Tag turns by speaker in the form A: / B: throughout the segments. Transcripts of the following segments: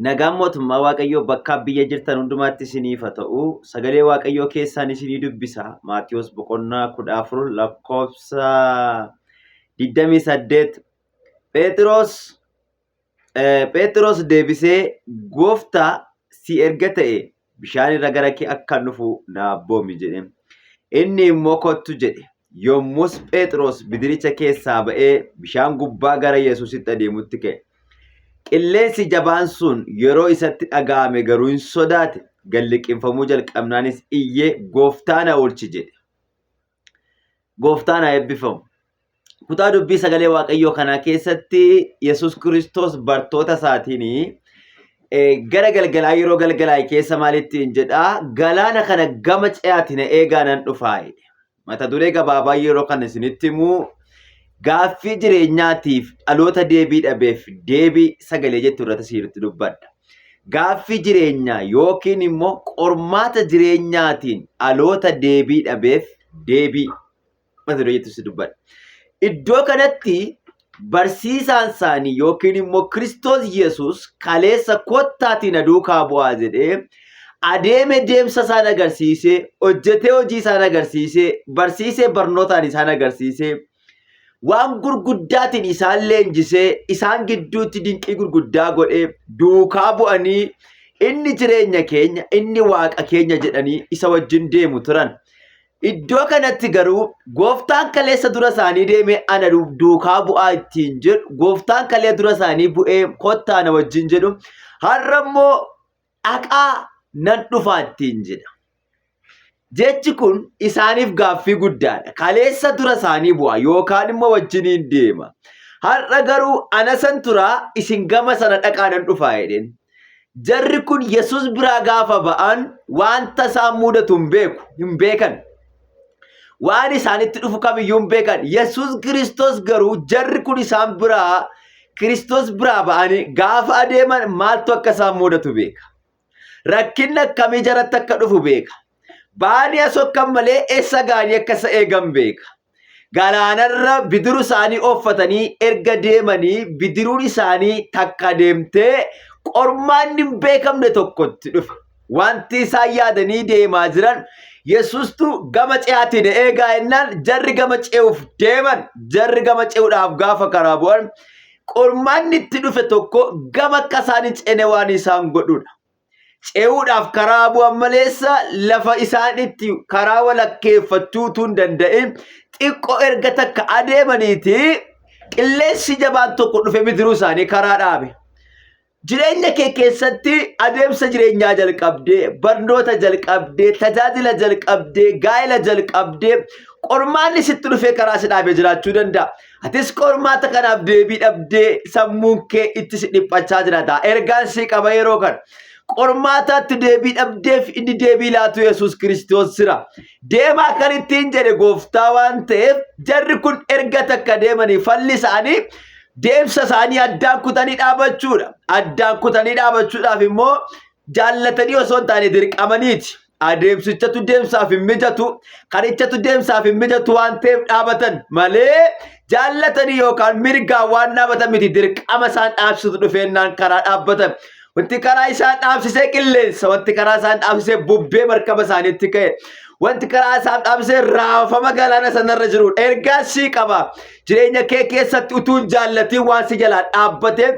A: Nagaan mootummaa Waaqayyoo bakkaa biyya jirtan hundumaatti isiniif haa ta'u. Sagalee Waaqayyoo keessaan isinii dubbisa. Maatiyos boqonnaa 14 lakkoofsa 28. Phexros Phexros deebisee, Gooftaa, si erga ta'e bishaan irra gara kee akkan dhufu na abboomi jedhe. Inni immoo kottu jedhe. Yommus Phexros bidiricha keessaa ba'ee bishaan gubbaa gara Yesuusitti adeemutti ka'e. Qilleensi jabaan sun yeroo isatti dhaga'ame garuu hin sodaate. Gad liqimfamuu jalqabnaanis iyyee, Gooftaa na oolchi jedhe. Gooftaan haa eebbifamu. Kutaa dubbii sagalee Waaqayyoo kanaa keessatti Yesuus Kiristoos bartoota isaatiin gara galgalaa yeroo galgalaa'e keessa maalittiin jedhaa galaana kana gama ce'aati na eegaa nan dhufaa jedhe. Mata duree gabaabaa yeroo kana isinitti himu gaaffii jireenyaatiif dhaloota deebii dhabeef deebii sagalee jettu irratti isinitti dubbadha. Gaaffii jireenyaa yookiin immoo qormaata jireenyaatiin dhaloota deebii dhabeef deebii mata duree jettu si dubbadha. Iddoo kanatti barsiisaan isaanii yookiin immoo Kiristoos Yesuus kaleessa kottaatii na duukaa bu'aa jedhee adeeme deemsa isaan agarsiisee hojjetee hojii isaan agarsiisee barsiisee barnootaan isaan agarsiisee waan gurguddaatiin isaan leenjisee isaan gidduutti dinqii gurguddaa godhee duukaa bu'anii inni jireenya keenya inni waaqa keenya jedhanii isa wajjin deemu turan. Iddoo kanatti garuu gooftaan kaleessa dura isaanii deemee ana duukaa bu'aa ittiin jedhu gooftaan kalee dura isaanii bu'ee kottaa na wajjin jedhu har'a immoo dhaqaa nan dhufaa ittiin jedha. Jechi kun isaaniif gaaffii guddaadha. Kaleessa dura isaanii bu'a yookaan immoo wajjiniin deema. Har'a garuu ana san turaa isin gama sana dhaqaa nan dhufaa jedheen. Jarri kun Yesuus biraa gaafa ba'an wanta isaan mudatu hin beeku, hin beekan. Waan isaanitti dhufu kamiyyuu hin beekan. Yesuus Kiristoos garuu jarri kun isaan biraa Kiristoos biraa ba'anii gaafa adeeman maaltu akka isaan mudatu beeka. Rakkinni akkamii jaratti akka dhufu beeka. Ba'anii asokkan malee eessa ga'anii akka isa eegan beeka. Galaanarra bidiruu isaanii ooffatanii erga deemanii bidiruun isaanii takka deemtee qormaanni hin beekamne tokkotti dhufe. Wanti isaan yaadanii deemaa jiran Yesuustu gama ce'aatiin eegaa jennaan jarri gama ce'uuf deeman jarri gama ce'uudhaaf gaafa karaa bu'an qormaanni itti dhufe tokko gama akka isaan hin ceene waan isaan godhudha. Ce'uudhaaf karaa bu'an maleessa lafa isaan itti karaa walakkeeffachuu utuu hin danda'in xiqqoo erga takka adeemaniiti qilleensi jabaan tokko dhufe bidiruu isaanii karaa dhaabe. Jireenya kee keessatti adeemsa jireenyaa jalqabdee, barnoota jalqabdee, tajaajila jalqabdee, gaa'ela jalqabdee, qormaanni sitti dhufee karaa si dhaabee jiraachuu danda'a. Atis qormaata kanaaf deebii dhabdee sammuun kee itti si dhiphachaa jira ta'a. Ergaan si qaba yeroo kana. Qormaataatti deebii dhabdeef inni deebii laatu Yesuus Kiristoos jira. Deemaa kan ittiin jedhe gooftaa waan ta'eef jarri kun erga takka deemanii falli isaanii deemsa isaanii addaan kutanii dhaabachuudha. Addaan kutanii dhaabachuudhaaf immoo jaallatanii osoo hin taane dirqamaniiti. Adeemsichatu deemsaaf hin mijatu, karichatu deemsaaf hin mijatu waan ta'eef dhaabatan malee jaallatanii yookaan mirgaan waan dhaabatan miti dirqama isaan dhaabsisu dhufeennaan karaa dhaabbatan. Wanti karaa isaan dhaabsisee qilleensa, wanti karaa isaan dhaabsisee bubbee markaba isaaniitti ka'e, wanti karaa isaan dhaabsisee raafama galaana sanarra jirudha. Ergaa sii qaba. Jireenya kee keessatti utuu hin jaallatiin waan si jalaa dhaabbate,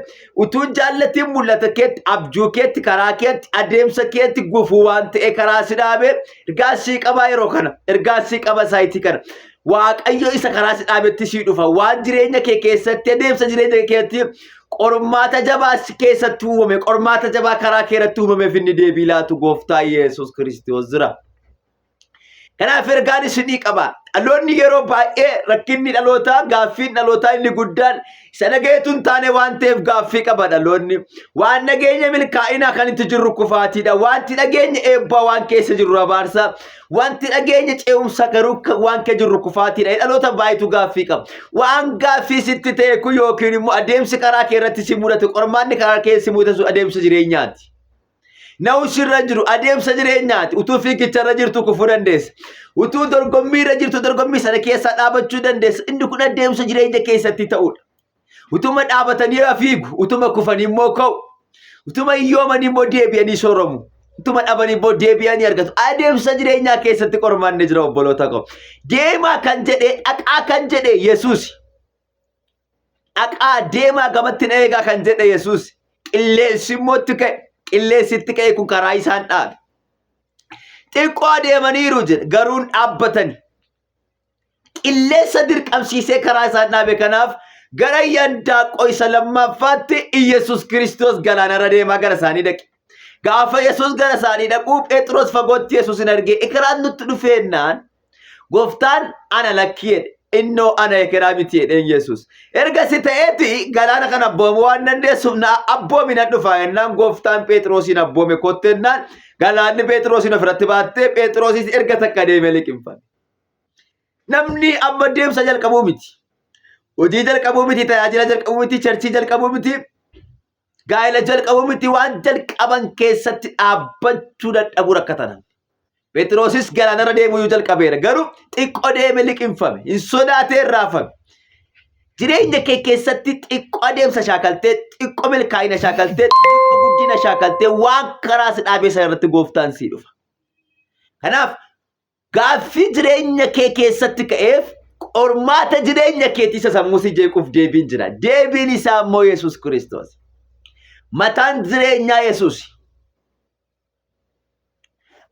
A: utuu hin jaallatiin mul'ata keetti, abjuu keetti, karaa keetti, adeemsa keetti gufuu waan ta'e karaa si dhaabe, ergaa sii qabaa yeroo kana, ergaa sii qaba saayitii kana. Waaqayyo isa karaa si dhaabetti sii dhufa. Waan jireenya kee keessatti, adeemsa jireenya kee keessatti qormaata jabaa si keessatti uumame, qormaata jabaa karaa kee irratti uumameef inni deebii laatu gooftaa Yesuus Kiristoos jira. Kanaaf ergaan isinii qaba. Dhaloonni yeroo baay'ee rakkinni dhalootaa, gaaffiin dhalootaa inni guddaan isa dhagayeetu hin taane waan ta'eef gaaffii qaba dhaloonni. Waan dhageenya milkaa'inaa kan itti jirru kufaatiidha. Wanti dhageenya eebbaa waan keessa jirru abaarsa. Wanti dhageenya ce'umsa garuu waan keessa jirru kufaatiidha. Dhaloota baay'eetu gaaffii qaba. Waan gaaffii sitti ta'e kun yookiin immoo adeemsi karaa kee irratti si mudate qormaanni karaa kee si mudate sun adeemsa jireenyaati. Na'u sirra jiru adeemsa jireenyaati. Utuu fiigicha irra jirtu kufuu dandeessa. Utuu dorgommii irra jirtu dorgommii sana keessaa dhaabachuu dandeessa. Inni kun adeemsa jireenya keessatti ta'udha. Utuma dhaabatanii fiigu, utuma kufanii immoo ka'u. Utuma hiyyoomanii immoo deebi'anii sooromu. Utuma dhabanii immoo deebi'anii argatu. Adeemsa jireenyaa keessatti qormaanni jira obboloota koo. Deemaa kan jedhee dhaqaa kan jedhe Yesuus. Dhaqaa deemaa gamatti na eegaa kan jedhe Yesuus. Qilleensi immoo itti ka'e. Qilleensi itti ka'e kun karaa isaan dhaabe. Xiqqoo adeemaniiru jedhe garuu hin dhaabbatani. Qilleensa dirqamsiisee karaa isaan dhaabe kanaaf gara yandaaqqoo isa lammaffaatti Iyyasuus Kiristoos galaanarra deemaa gara isaanii dhaqe. Gaafa Yesuus gara isaanii dhaquu Phexros fagootti Yesuus hin arge. Ekeraan nutti dhufeennaan gooftaan ana lakkii jedhe. Innoo ana ekeraa miti jedheen Yesuus. Erga si ta'eeti galaana kana abboomuu waan dandeessuuf na abboomi nan dhufa jennaan gooftaan Phexrosiin abboome kottennaan galaanni Phexrosiin ofirratti baattee Phexrosis erga takka deemee liqimfame. Namni amma deemsa jalqabuu miti. Hojii jalqabuu miti, tajaajila jalqabuu miti, charchii jalqabuu miti, gaa'ela jalqabuu miti waan jalqaban keessatti dhaabbachuu dadhabuu rakkatan. Phexrosis galaanarra deemuu jalqabeera. Garuu xiqqoo deeme liqimfame. Hin sodaatee raafame. Jireenya kee keessatti xiqqoo adeemsa shaakaltee, xiqqoo milkaa'ina shaakaltee, xiqqoo guddina shaakaltee waan karaa si dhaabee sana irratti gooftaan sii dhufa. Kanaaf Gaaffii jireenya kee keessatti ka'eef qormaata jireenya keetii isa sammuu si jeequuf deebiin jira. Deebiin isaa immoo Yesuus Kiristoos. Mataan jireenyaa Yesuus.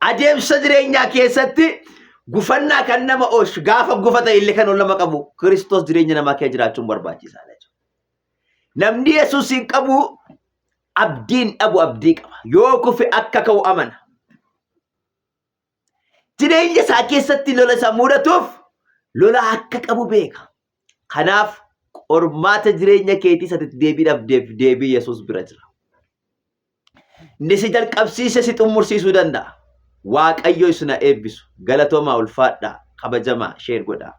A: Adeemsa jireenyaa keessatti gufannaa kan nama oolchu gaafa gufata illee kan ol nama qabu Kiristoos jireenya namaa keessa jiraachuun barbaachisaadha. Namni Yesuus hin qabu abdiin dhabu abdii qaba. Yoo kufe akka ka'u amana. Jireenya isaa keessatti lola isa mudatuuf lola akka qabu beeka. Kanaaf qormaata jireenya keetii isa deebii dhabdeef deebii Yesuus bira jira. Inni si jalqabsiise si xumursiisuu danda'a. Waaqayyo isin haa eebbisu. Galatoomaa ulfaadhaa kabajamaa sheer godhaa.